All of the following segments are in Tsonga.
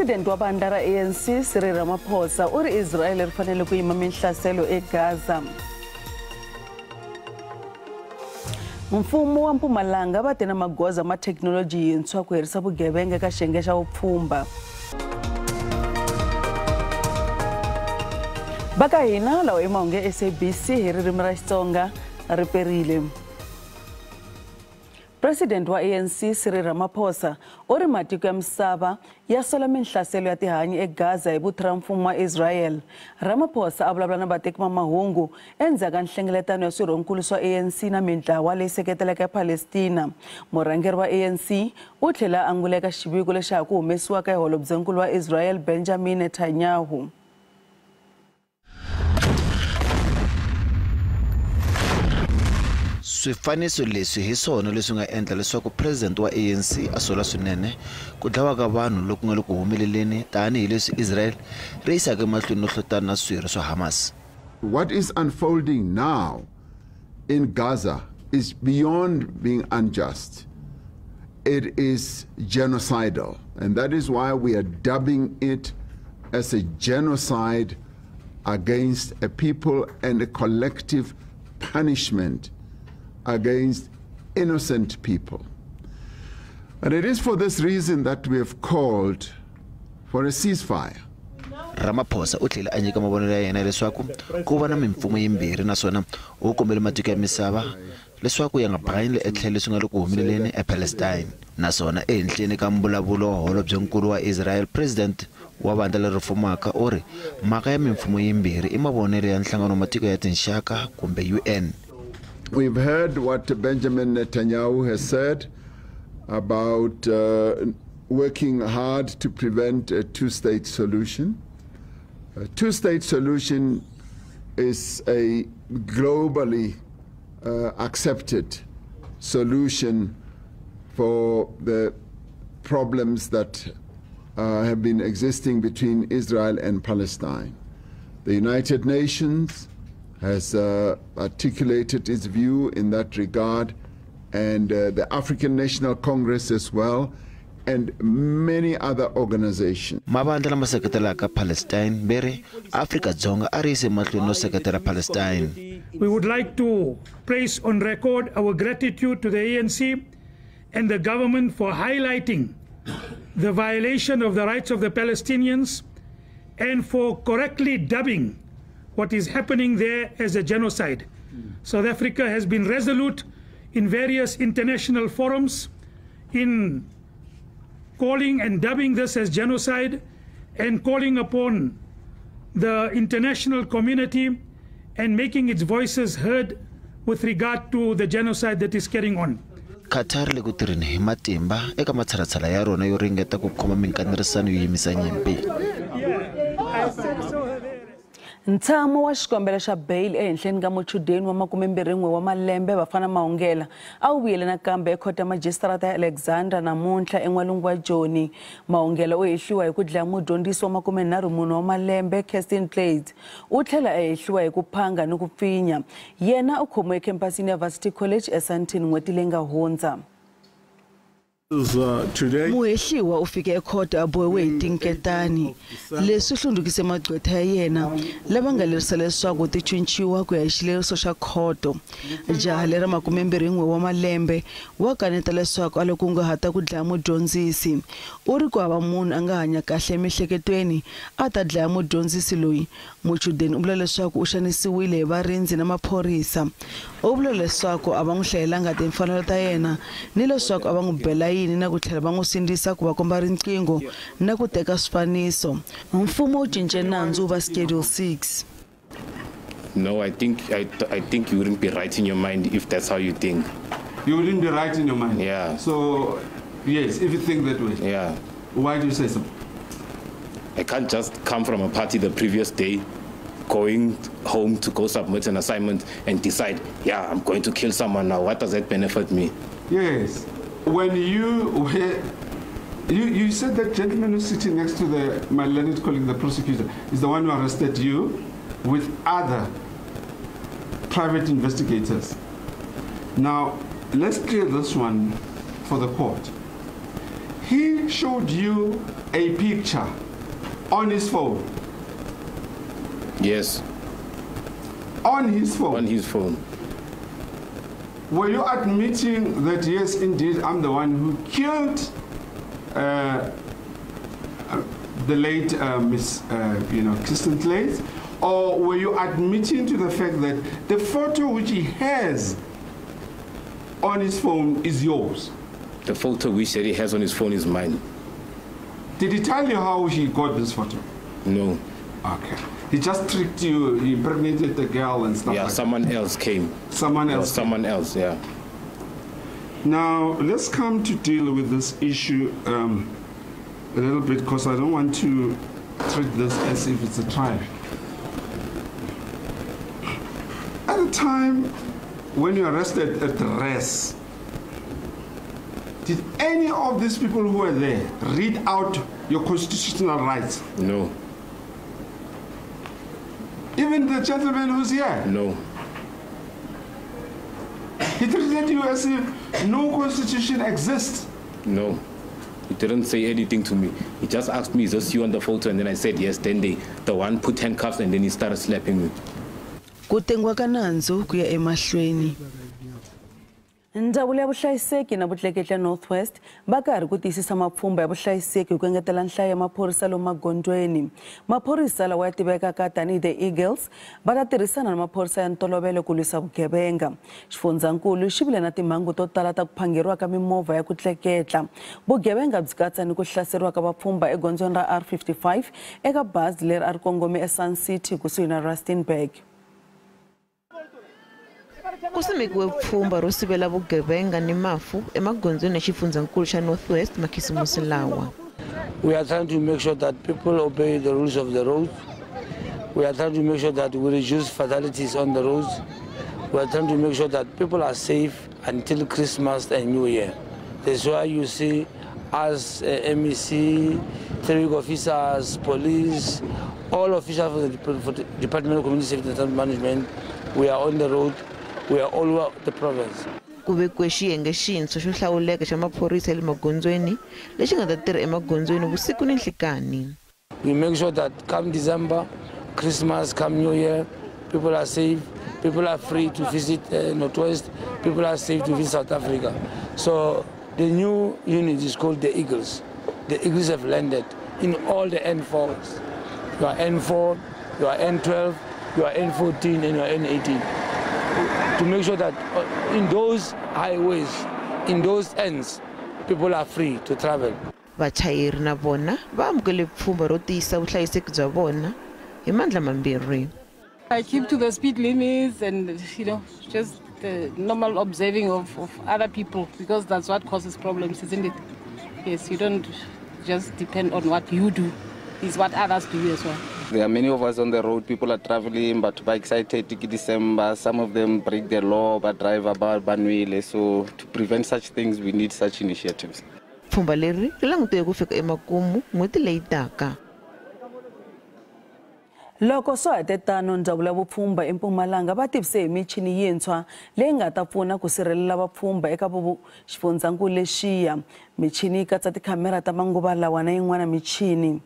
President wa vandla ra ANC Cyril Ramaphosa u ri Israel ri fanele ku yima minhlaselo eGaza. Mfumo wa Mpumalanga va te na magoza ma thekinoloji yintshwa ku herisa vugevenga eka xiyenge xa vupfhumba. Va ka hina lawa i mahungu ya SABC hi ririmi ra Xitsonga ri perile. President wa ANC Cyril Ramaphosa u ri matiko ya misava ya sola minhlaselo ya tihanyi eGaza hi vuthu ra mfumo wa Israel. Ramaphosa a vulavula na vateki va mahungu endzhaku ka nhlengeletano ya swirhonkulu swa ANC na mintlawa leyi seketelaka Palestina. Murhangeri wa ANC u tlhela a angula eka xiviko lexa ha ku humesiwaka hi holobyenkulu wa Israel Benjamin Netanyahu. Swifaniso leswi hi swona leswi nga endla leswaku president wa ANC a sola swinene ku dlawa ka vanhu loku nga le ku humeleleni tanihileswi Israel ri yisaka emahlweni no hlotana na swirho swa Hamas. What is unfolding now in Gaza is beyond being unjust. It is genocidal, and that is why we are dubbing it as a genocide against a people and a collective punishment against innocent people. And it is for this reason that we have called for a ceasefire. Ramaphosa u tlhele a nyika mavonelo ya yena leswaku ku va na mimfumo yimbirhi naswona u kombele matiko ya misava leswaku ya nga bakanyeli etlhelo leswi nga le ku humeleleni ePalestine. Naswona ehenhleni ka mbulavulo wa holobyenkulu wa Israel, president wa vandla leri fumaka u ri mhaka ya mimfumo yimbirhi i mavonelo ya nhlangano wa matiko ya tinxaka kumbe UN. We've heard what Benjamin Netanyahu has said about working hard to prevent a two-state solution. A two-state solution is a globally accepted solution for the problems that have been existing between Israel and Palestine. The United Nations has articulated its view in that regard, and the African National Congress as well, and many other organizations. Mavandla lama seketelaka Palestine veri Afrika Dzonga a ri yise mahlweni no seketela Palestine. We would like to place on record our gratitude to the ANC and the government for highlighting the violation of the rights of the Palestinians and for correctly dubbing what is happening there as a genocide. South Africa has been resolute in various international forums in calling and dubbing this as genocide and calling upon the international community and making its voices heard with regard to the genocide that is carrying on. Qatar le ku tirheni hi matimba eka matshalatshala ya rona yo ringeta ku khoma minkanerisano yo yimisa nyimpi. Ntshamo wa xikombelo xa bail ehenhleni ka muchudeni wa 21 wa malembe Bafana Mahungela a wu vuyele nakambe ekhoto ya majisitarata ya Alexandra namuntlha en'walungu wa Joni. Mahungela u hehliwa hi ku dlaya mudyondzisi wa 34 wa malembe Kirsten Kluyts. U tlhela a hehliwa hi ku phanga ni ku pfinya. Yena u khomiwe ekhempasini ya Varsity College eSandton n'hweti leyi nga hundza. Muhehliwa u fike ekhoto a bohiwe hi tinketani. Leswi hlundzukise magqwetha ya yena lava nga lerisa leswaku ti cinciwa ku ya hi xileriso xa khoto. Jaha lera 21 wa malembe wa kaneta leswaku a le kunguhata ku dlaya mudyondzisi. U ri ku hava munhu a nga hanya kahle emiehleketweni a ta dlaya mudyondzisi loyi. Muchudeni u vula leswaku u xanisiwile hi varindzi na maphorisa. U vula leswaku a va n'wi hlayelanga timfanelo ta yena ni leswaku a va n'wi bela yini na ku tlhela va n'wi sindzisa ku va komba riqingho na ku teka swifaniso. Mfumo wu cince nandzu va Schedule 6. No, I think you wouldn't be right in your mind if that's how you think. You wouldn't be right in your mind? Yeah. So, yes, if you think that way. Yeah. Why do you say so? I can't just come from a party the previous day, going home to go submit an assignment and decide, yeah, I'm going to kill someone now. What does that benefit me? Yes. When you were, you said that gentleman who's sitting next to my learned colleague, the prosecutor, is the one who arrested you with other private investigators. Now, let's clear this one for the court. He showed you a picture on his phone. Yes. On his phone? On his phone. Were you admitting that, yes, indeed, I'm the one who killed the late Miss, Kirsten Kluyts? Or were you admitting to the fact that the photo which he has on his phone is yours? The photo which he has on his phone is mine. Did he tell you how he got this photo? No. Okay. He just tricked you, he impregnated the girl and stuff. Yeah, like someone else came. Someone else. Someone else, yeah. Now, let's come to deal with this issue a little bit, because I don't want to treat this as if it's a trial. At the time when you arrested at the rest, did any of these people who were there read out your constitutional rights? No. Even the gentleman who's here? No. He treated you as if no constitution exists? No. He didn't say anything to me. He just asked me, is this you on the photo? And then I said yes. Then the one put handcuffs and then he started slapping me. Ku tengiwa ka nandzu ku ya emahlweni. Ndzawulo ya vuhlayiseki na vutleketli ya North West va karhi ku tiyisisa mapfhumba ya vuhlayiseki hi ku engetela nhlayo ya maphorisa lomu magondzweni. Maphorisa lawa ya tivekaka tanihi The Eagles va ta tirhisana na maphorisa ya ntolovelo ku lwisa vugevenga. Xifundzankulu xi vile na timhangu to tala ta ku phangeriwa ka mimovha ya ku tleketla. Vugevenga byi katsa ni ku hlaseriwa ka vapfhumba egondzweni ra R55 eka bazi leri a ri kongome eSun City kusuhi na Rustenburg. Ku simekiwe pfhumba ro sivela vugevenga ni mafu emagondzweni ya xifundzankulu xa North West makhisimusi lawa. We are trying to make sure that people obey the rules of the road. We are trying to make sure that we reduce fatalities on the roads. We are trying to make sure that people are safe until Christmas and New Year. That's why you see us, MEC, traffic officers, police, all officials for the Department of Community Safety and Transport Management, we are on the road. We are all over the province. Ku vekiwe xiyenge xintshwa xo hlawuleka xa maphorisa ya le magondzweni lexi nga ta tirha emagondzweni vusiku ni nhlikani. We make sure that come December, Christmas, come New Year, people are safe, people are free to visit Northwest, people are safe to visit South Africa. So the new unit is called the Eagles. The Eagles have landed in all the N4s. You are N4, you are N12, you are N14, and you are N18. To make sure that in those highways, in those ends, people are free to travel. Vachayeri na vona va amukele pfhumba ro tiyisa vuhlayiseki bya vona hi mandla mambirhi. I keep to the speed limits and, you know, just the normal observing of other people, because that's what causes problems, isn't it? Yes, you don't just depend on what you do, it's what others do as well. There are many of us on the road, people are traveling, but by excited to December, some of them break the law, but drive about banwile. So to prevent such things, we need such initiatives. Pfhumba leri ri langutiwe ku fika emakumu n'hweti leyi taka. Loko swa ha tano, ndzawulo ya vupfhumba eMpumalanga va tivise hi michini yintshwa leyi nga ta pfuna ku sirhelela vapfhumba eka xifundzankulu lexiya. Michini yi katsa tikhamera ta manguva lawa na yin'wana michini.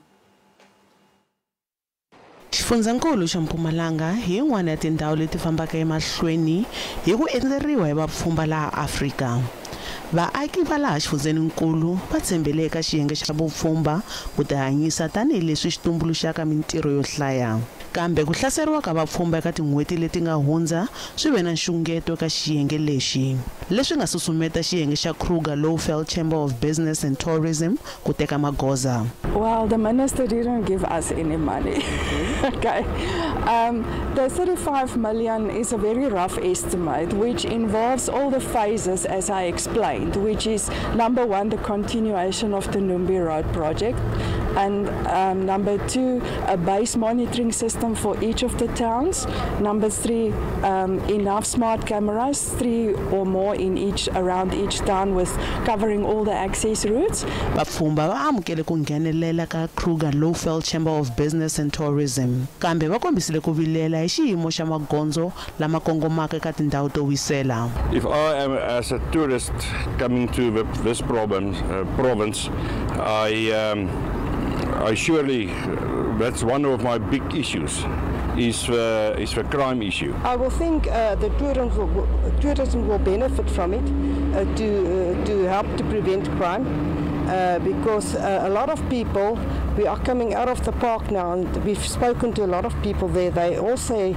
Xifundzankulu xa Mpumalanga hi yin'wana ya tindhawu leti fambaka emahlweni hi ku endzeriwa hi vapfhumba laha Afrika. Vaaki va laha xifundzenikulu va tshembele eka xiyenge xa vupfhumba ku tihanyisa tanihileswi xi tumbuluxaka mintirho yo hlaya. Kambe ku hlaseriwa ka vapfhumba eka tin'hweti leti nga hundza swi ve na nxungeto eka xiyenge lexi, leswi nga susumeta xiyenge xa Kruger Lowveld Chamber of Business and Tourism ku teka magoza. Well, the minister didn't give us any money. Okay. The 35 million is a very rough estimate, which involves all the phases as I explained, which is number one, the continuation of the Numbi Road project. And number 2, a base monitoring system for each of the towns. Number 3, enough smart cameras, 3 or more in each around each town, with covering all the access routes. Vapfhumba va amukele ku nghenelela ka Kruger Lowveld Chamber of Business and Tourism, kambe va kombisile ku vilela hi xiyimo xa magondzo lama kongomaka eka tindhawu to wisela. If I am as a tourist coming to this province, I surely, that's one of my big issues, is the crime issue. I will think the tourism will benefit from it to help to prevent crime, because a lot of people, we are coming out of the park now, and we've spoken to a lot of people there. They all say,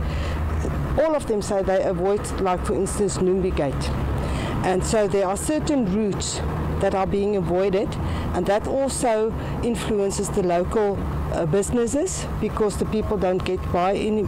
all of them say they avoid, like for instance, Numbi Gate. And so there are certain routes that are being avoided, and that also influences the local businesses, because the people don't get by in,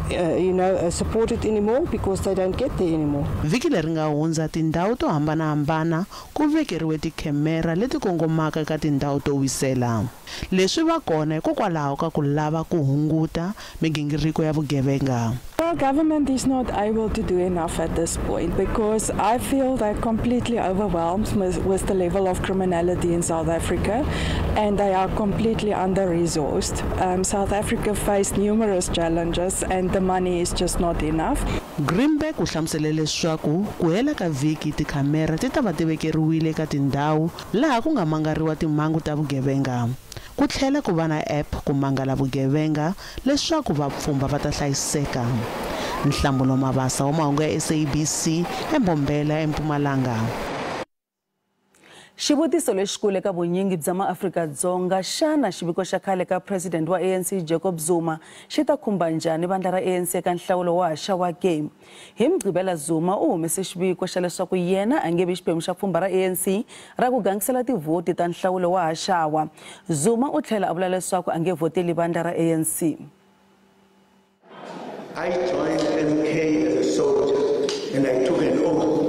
supported anymore, because they don't get there anymore. Vhiki leri nga hundza tindhawu to hambanahambana ku vekeriwe tikhemera leti kongomaka eka tindhawu to wisela. Leswi va kona hikokwalaho ka ku lava ku hunguta migingiriko ya vugevenga. Well, government is not able to do enough at this point, because I feel they're completely overwhelmed with the level of criminality in South Africa, and they are completely under-resourced. South Africa faced numerous challenges, and the money is just not enough. Greenberg u hlamusele leswaku ku hela ka vhiki tikhamera ti ta va ti vekeriwile eka tindhawu laha ku nga mangariwa timhangu ta vugevenga. Ku tlhela ku va na app ku mangala vugevenga leswaku vapfhumba va ta hlayiseka. Nhlamulo Mabasa wa mahungu ya SABC eMbombela eMpumalanga. Xivutiso lexikulu eka vunyingi bya maAfrika-Dzonga, xana xiviko xa khale ka president wa ANC Jacob Zuma xi ta khumba njhani vandla ra ANC eka nhlawulo wa haxa wa game? Hi Mugqivela, Zuma u humese xiviko xa leswaku yena a nge vi xiphemu xa pfhumba ra ANC ra ku gangisela tivhoti ta nhlawulo wa haxawa. Zuma u tlhela a vula leswaku a nge vhoteli vandla ra ANC. I joined MK as a soldier and I took an oath.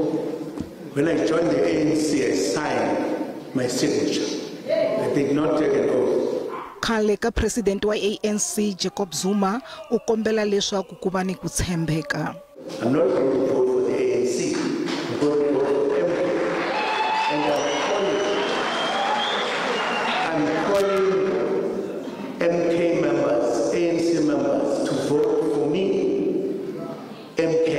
When I joined the ANC, I signed my signature. I did not take an oath. Khale ka president wa ANC Jacob Zuma u kombela leswaku ku va ni ku tshembeka. I'm not going to vote for the ANC. I'm going to vote for MK. And I'm calling MK members, ANC members, to vote for me, MK.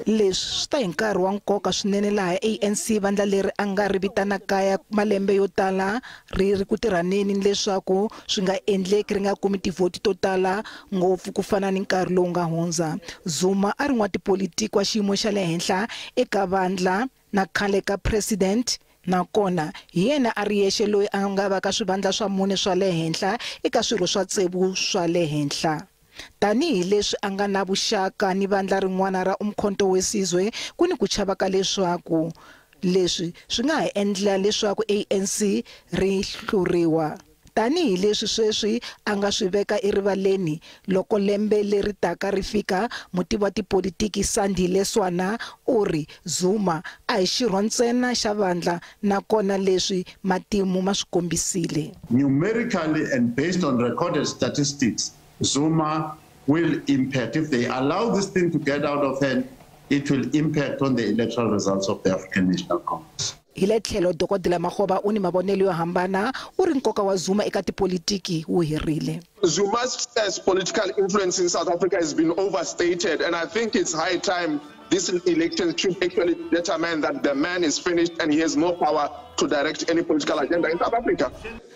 Leswi swi ta hi nkarhi wa nkoka swinene laha ANC vandla leri a nga ri vitanaka ya malembe yo tala ri ri ku tirhaneni leswaku swi nga endleki ri nga kumi tivhoti to tala ngopfu ku fana ni nkarhi lowu nga hundza. Zuma a ri n'watipolitiki wa xiyimo xa le henhla eka vandla na khale ka president, nakona hi yena a ri yexe loyi a nga va ka swivandla swa 4 swa le henhla eka swirho swa 6 swa le henhla. Tanihi leswi a nga na vuxaka ni vandla rin'wana ra Umkhonto we Sizwe, ku ni ku chava ka leswaku leswi swi nga ha endla leswaku ANC ri hluriwa. Tanihi leswi sweswi a nga swi veka erivaleni loko lembe leri taka ri fika, mutivi wa tipolitiki Sandile Swana u ri Zuma a hi xirho ntsena xa vandla, nakona leswi matimu ma swi kombisile. Numerically and based on recorded statistics, Zuma will impact. If they allow this thing to get out of hand, it will impact on the electoral results of the African National Congress. Hi le tlhelo, Dokodela Makgoba u ni mavonelo yo hambana, u ri nkoka wa Zuma eka tipolitiki wu herile. Zuma's political influence in South Africa has been overstated, and I think it's high time this election should actually determine that the man is finished and he has no power to direct any political agenda in South Africa.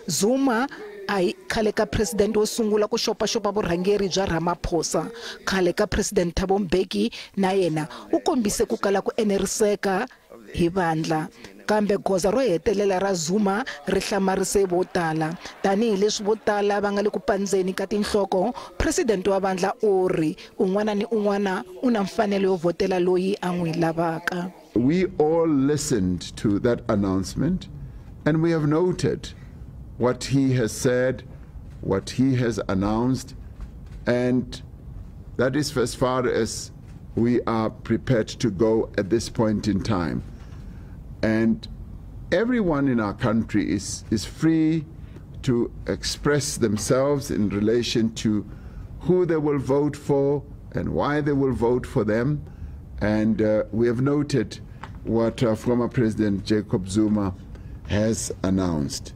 Zuma a hi khale ka president wo sungula ku xopaxopa vurhangeri bya Ramaphosa. Khale ka president Thabo Mbeki na yena u kombise ku kala ku eneriseka hi vandla. Kambe goza ro hetelela ra Zuma ri hlamarise vo tala. Tanihileswi vo tala va nga le ku pandzeni ka tinhloko, president wa vandla u ri un'wana ni un'wana u na mfanelo yo vhotela loyi a n'wi lavaka. We all listened to that announcement and we have noted what he has said, what he has announced, and that is as far as we are prepared to go at this point in time. And everyone in our country is free to express themselves in relation to who they will vote for and why they will vote for them. And we have noted what former President Jacob Zuma has announced.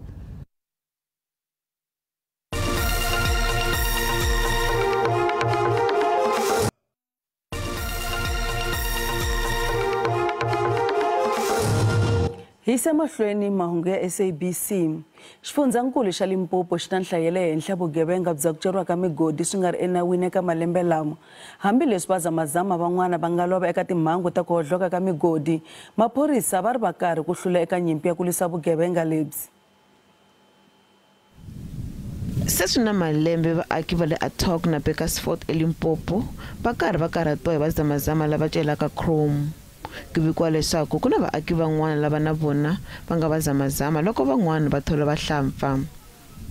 Hi mahlweni mahungu ya SABC. Xifundzankulu xa Limpopo xi na nhlayo ya le henhla vugevenga bya ku ceriwa ka migodi swi nga ri enawini eka malembe lama. Hambileswi vazamazama van'wana va nga lova eka timhangu ta ku hohloka ka migodi, maphorisa va ri va karhi ku hlula eka nyimpi ya ku lwisa vugevenga lebyi. Se swi na malembe vaaki va le Atok na Bakersford eLimpopo va karhi va karhatiwa hi vazamazama lava celaka chrome. Ku vikiwa leswaku ku na vaaki van'wana lava na vona va nga vazamazama loko van'wana va thola vahlampfa.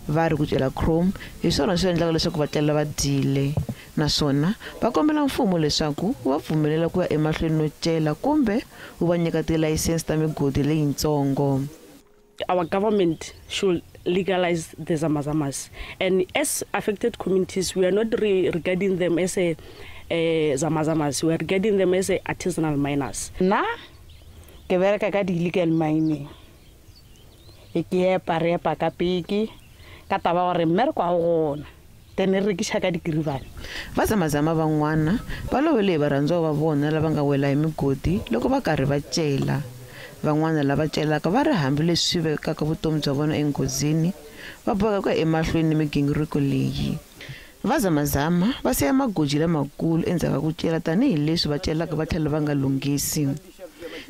Va ri ku cela chrome hi swona swi endlaka leswaku va tlela va dyile, naswona va kombela mfumo leswaku wu va pfumelela ku ya emahlweni no cela kumbe wu va nyika tilayisense ta migodi leyitsongo. Our government should legalize the zamazamas, and as affected communities we are not regarding them as a zamazamas, we are regarding them as a artisanal miners. Na ke bereka ka di illegal mining, e ke epa re epa ka piki ka taba gore mmereko ga gona then re rekisa ka dikrivane. Vazamazama van'wana va lovele hi varhandziwa va vona lava nga wela hi migodi loko va karhi va cela. Van'wana lava celaka va ri hambileswi swi vekaka vutomi bya vona enghozini, va boheka ku ya emahlweni ni migingiriko leyi. Vazamazama va siya magoji lamakulu endzhaku ka ku cela tanihileswi va celaka va tlhela va nga lunghisi.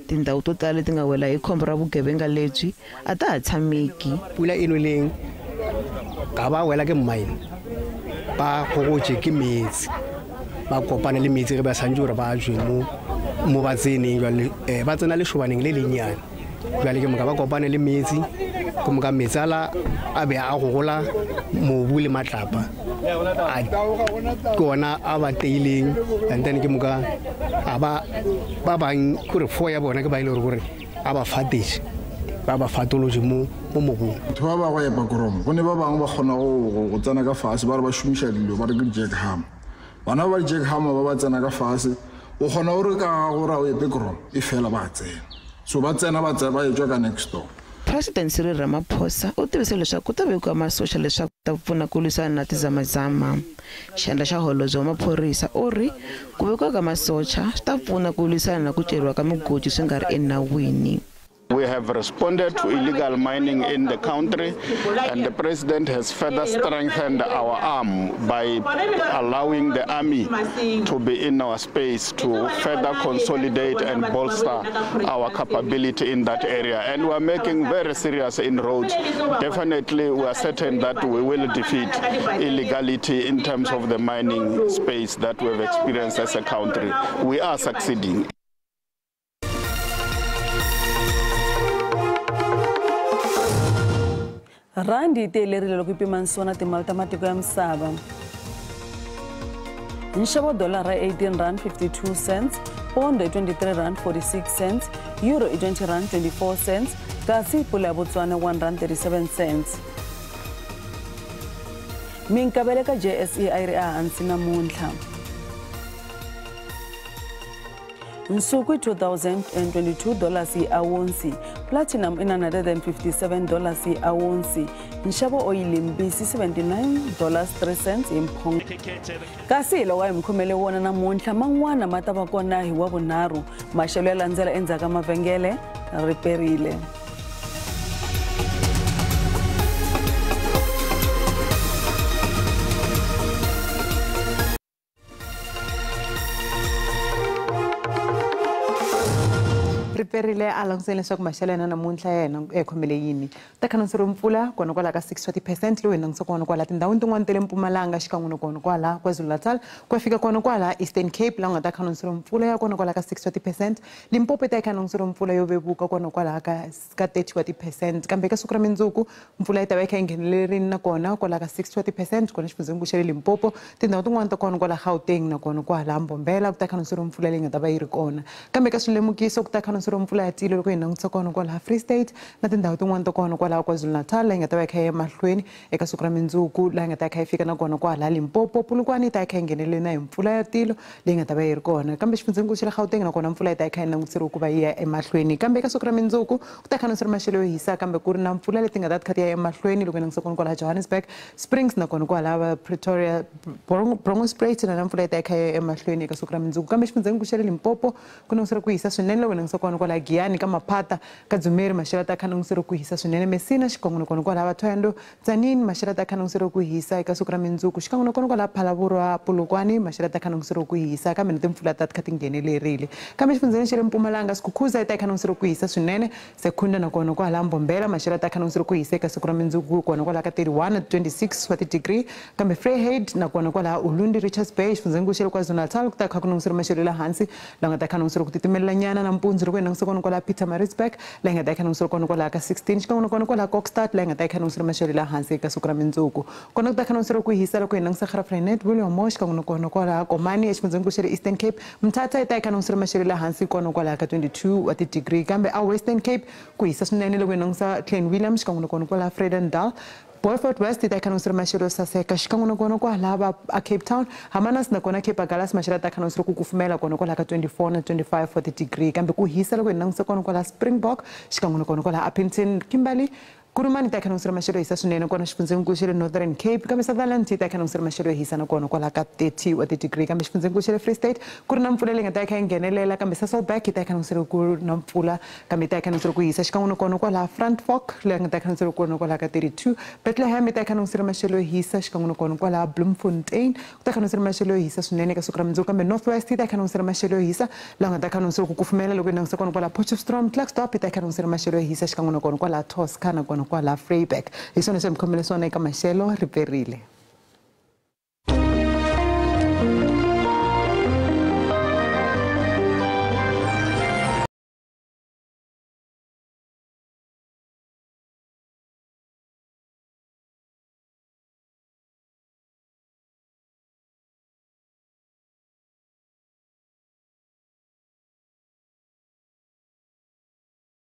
Tindhawu to tala leti nga wela hi khombo ra vugevenga lebyi a ta ha tshameki. Pula e nweleng ka ba wela ke mine, ba gogotse ke metsi, ba kopane le metsi ge ba santse gore ba tswe mo ba tseneng jwale, ba tsena lešobaneng le lennyane jwale ke moka ba kopane le metsi, ke moka metsi ala a be a gogola mobu le matlapa ke ona a ba teileng, and then ke moka a ba ba bang kore four ya bona ke ba ile gore a ba fatetse ba ba fatolotse mo mobung. Batho ba ba go epa koromo go ne ba bangwe ba kgona go tsena ka fase ba re ba šomiša dilo ba re ke di-jackhammer. Bana ba di-jackhammer ba ba tsena ka fase, o kgona gore ka gore o epe koromo e fela ba tsena, so ba tsena ba etswa ka next door. President Cyril Ramaphosa u tivise leswaku ku ta vekiwa masocha leswaku ta pfuna ku lwisana na tizamazama. Xandla xa holobye wa maphorisa u ri ku vekiwa ka masocha swi ta pfuna ku lwisana na ku ceriwa ka migodi swi nga ri enawini. We have responded to illegal mining in the country, and the president has further strengthened our arm by allowing the army to be in our space to further consolidate and bolster our capability in that area. And we are making very serious inroads. Definitely, we are certain that we will defeat illegality in terms of the mining space that we have experienced as a country. We are succeeding. Randi yi tiyelerile loko yi pimanisiwa na timali ta matiko ya misava. Nxavo dolara i R18.52, pondo i R23.46, euro i R20.24, kasi pula ya Botswana R1.37. Minkavelo ka JSE a yi ri ehansi namuntlha. Nsuku i $2,022 hi awunsi, platinum i $957 hi awunsi, nxavo oyili mbisi $79.03 hi mphongo. Kasi hi loko a hi mi khomele wona namuntlha, man'wana ma ta va kona hi Wavunharhu. Maxelo ya landzela endzhaku ka mavhengele ri perile. Riperile a langusele leswaku maxelo yena namuntlha yena e khomele yini ta khanonsero mpfula kona kwala ka 60% lowu hi languse kona kwala tindhawini tin'wana ta le Mpumalanga xikan'we na kona kwala KwaZulu-Natal ku ya fika kona kwala Eastern Cape laha ku nga ta khanonsero mpfula ya kona kwala ka 60%, Limpopo ta khanonsero mpfula yo vevuka kona kwala ka 30% kambe ka siku ra mundzuku mpfula yi ta va yi kha yi nghenelerile na kona kwala ka 60% kona xifundzhenikulu xa le Limpopo, tindhawu tin'wana ta kona kwala Gauteng na kona kwala Mbombela ku ta khanonsero mpfula leyi nga ta va yi ri kona kambe ka swilemukiso ku ta khanonsero nongiseriwa mpfula ya tilo loko hi langutisa kona kwalaha Free State na tindhawu tin'wana ta kona kwalaha KwaZulu-Natal laha yi nga ta va yi kha yi ya mahlweni eka siku ra mundzuku, laha yi nga ta kha yi fika na kona kwalaha Limpopo. Polokwane yi ta yi kha yi nghenelele na hi mpfula ya tilo leyi nga ta va yi ri kona, kambe xifundzenikulu xa le Gauteng nakona mpfula yi ta yi kha yi langutiseriwa ku va yi ya emahlweni. Kambe eka siku ra mundzuku ku ta kha nongiseriwa maxelo yo hisa, kambe ku ri na mpfula leti nga ta ti kha ti ya emahlweni loko hi langutisa kona kwalaha Johannesburg, Springs na kona kwalaha Pretoria, Bronkhorstspruit na mpfula yi ta yi kha yi ya emahlweni eka siku ra mundzuku. Kambe xifundzenikulu xa le Limpopo ku nongiseriwa ku hisa swinene loko hi langutisa kona kwalaha Giyani ka Maphata ka Dzumeri maxelo ta kha nongiseriwa ku hisa swinene, Messina xikan'we na kona kwalaha Thohoyandou, Tzaneen maxelo ta kha nongiseriwa ku hisa eka siku ra mundzuku, xikan'we na kona kwalaha Phalaborwa, Polokwane maxelo ta kha nongiseriwa ku hisa, kambe na timpfula ta kha ti nghenelerile. Kambe xifundzheni xa le Mpumalanga, Skukuza yi ta kha nongiseriwa ku hisa swinene, Secunda na kona kwalaha Mbombela maxelo ta kha nongiseriwa ku hisa eka siku ra mundzuku kona kwalaha ka 31 na 26 wa ti-degree, kambe Vryheid na kona kwalaha Ulundi, Richards Bay xifundzheni xa le KwaZulu-Natal ku ta kha ku nongiseriwa maxelo ya le hansi laha nga ta kha nongiseriwa ku titimela nyana nampundzu loko hi langutisa kona kwalaha Pietermaritzburg laha nga ta kha nongiseriwa kona kwalaha ka 16, xikan'we na kona kwalaha Kokstad laha nga ta kha nongiseriwa maxelo ya le hansi eka siku ra mundzuku. Kona ku ta kha nongiseriwa ku hisa loko hi langutisa Graaff-Reinet, William xikan'we na kona kwalaha Komani exifundzheni xa le Eastern Cape, Mthatha yi ta kha nongiseriwa maxelo ya le hansi kona kwalaha ka 22 wa ti-degree, kambe a Western Cape ku hisa swinene loko hi langutisa Klein Willem xikan'we na kona kwalaha Vredendal, Beaufort West yi ta kha nongiseriwa maxelo yo saseka, xikan'we na kona kwalaha a Cape Town, Hamanas na kona Cape Agulhas maxelo ta kha nongiseriwa ku kufumela kona kwalaha ka 24 na 25 wa ti-degree, kambe ku hisa loko hi langutisa kona kwalaha Springbok xikan'we na kona kwalaha Upington, Kimberley, Kurumani ta kha nongiseriwa maxelo yo hisa swinene kona xifundzhenikulu xa le Northern Cape, kambe Sutherland yi ta kha nongiseriwa maxelo yo hisa na kona kwalaha ka 30 wa ti-degree, kambe xifundzhenikulu xa le Free State ku ri na mpfula leyi nga ta kha yi nghenelela, kambe Sasolburg yi ta kha nongiseriwa ku na mpfula kambe yi ta kha nongiseriwa ku hisa, xikan'we na kona kwalaha Frankfort leyi nga ta kha nongiseriwa kona kwalaha ka 32, Bethlehem yi ta kha nongiseriwa maxelo yo hisa, xikan'we na kona kwalaha Bloemfontein ku ta kha nongiseriwa maxelo yo hisa swinene eka siku ra mundzuku, kambe North West yi ta kha nongiseriwa maxelo yo hisa laha nga ta kha nongiseriwa ku kufumela loko yi langutisa kona kwalaha Potchefstroom, Klerksdorp yi ta kha nongiseriwa maxelo yo hisa, xikan'we na kona kwalaha Tosca na kona kwalaha Vryburg. Hi swona swi mi khomele swona eka maxelo, ri perile.